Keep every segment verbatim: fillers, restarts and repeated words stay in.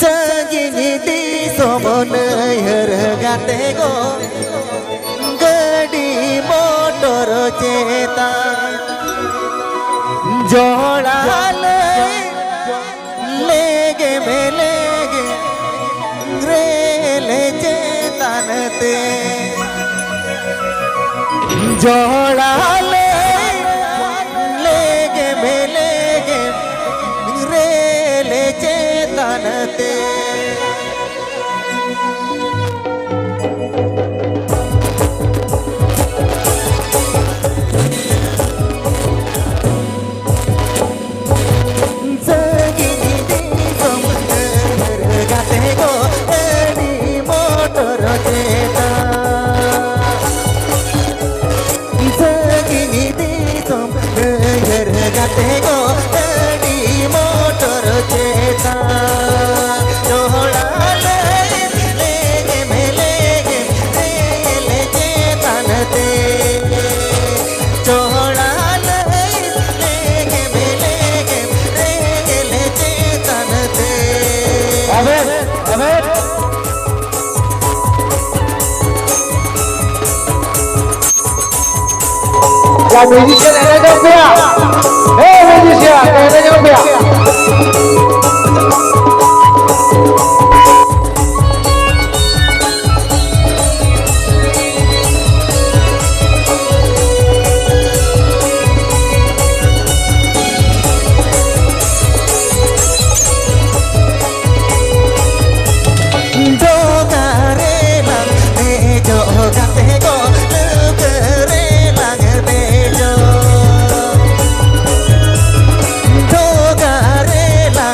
ᱥᱟᱺᱜᱤᱧ ᱫᱤᱥᱚᱢ ᱱᱟᱹᱭᱦᱟᱹᱨ ᱜᱟᱛᱮ ᱠᱚ, ᱜᱟᱹᱰᱤ ᱢᱚᱴᱚᱨ ᱪᱮᱛᱟᱱ ᱡᱚᱲᱟ ᱞᱟᱹᱭ ᱞᱮᱜᱮ ᱢᱮ ᱞᱮᱜᱮ ᱨᱮᱞ ᱪᱮᱛᱟᱱ ᱛᱮ᱾ ᱡᱚᱲᱟ ᱞᱟᱹᱭ ᱞᱮᱜᱮ ᱢᱮ ᱞᱮᱜᱮ ᱨᱮᱞ ᱪᱮᱛᱟᱱ ᱛᱮ᱾ ᱥᱟᱺᱜᱤᱧ ᱫᱤᱥᱚᱢ ᱰᱟᱹᱦᱟᱹᱨ ᱜᱟᱛᱮ ᱠᱚ, ᱜᱟᱹᱰᱤ ᱢᱚᱴᱚᱨ ᱪᱮᱛᱟᱱ᱾ ᱥᱟᱺᱜᱤᱧ ᱫᱤᱥᱚᱢ ᱰᱟᱹᱦᱟᱹᱨ ᱜᱟᱛᱮ ᱠᱚ, ᱜᱟᱹᱰᱤ ᱢᱚᱴᱚᱨ ᱪᱮᱛᱟᱱ᱾ ᱡᱚᱦᱚᱲᱟ ᱞᱟᱹᱭ ᱞᱮᱜᱮ ᱢᱮ ᱞᱮᱜᱮ ᱨᱮᱞ ᱪᱮᱛᱟᱱ ᱛᱮ᱾ ᱡᱚᱦᱚᱲᱟ ᱞᱟᱹᱭ ᱞᱮᱜᱮ ᱢᱮ ᱞᱮᱜᱮ ᱨᱮᱞ ᱪᱮᱛᱟᱱ ᱛᱮ᱾ ᱟᱵᱮᱱ, ᱟᱵᱮᱱ᱾ ᱭᱟ musician, ᱮᱱᱮᱡᱚᱜ ᱯᱮᱭᱟ᱾ ᱦᱮ musician, ᱮᱱᱮᱡᱚᱜ ᱯᱮᱭᱟ᱾ ᱰᱚᱜᱟ ᱨᱮᱞᱟᱝ ᱫᱮᱡᱚᱜ ᱜᱟᱛᱮ ᱠᱚ, ᱞᱟᱹᱣᱠᱟᱹ ᱨᱮᱞᱟᱝ ᱫᱮᱡᱚᱜ᱾ ᱰᱚᱜᱟ ᱨᱮᱞᱟᱝ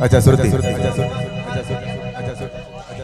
ᱟᱪᱪᱷᱟ, ᱥᱨᱩᱛᱤ᱾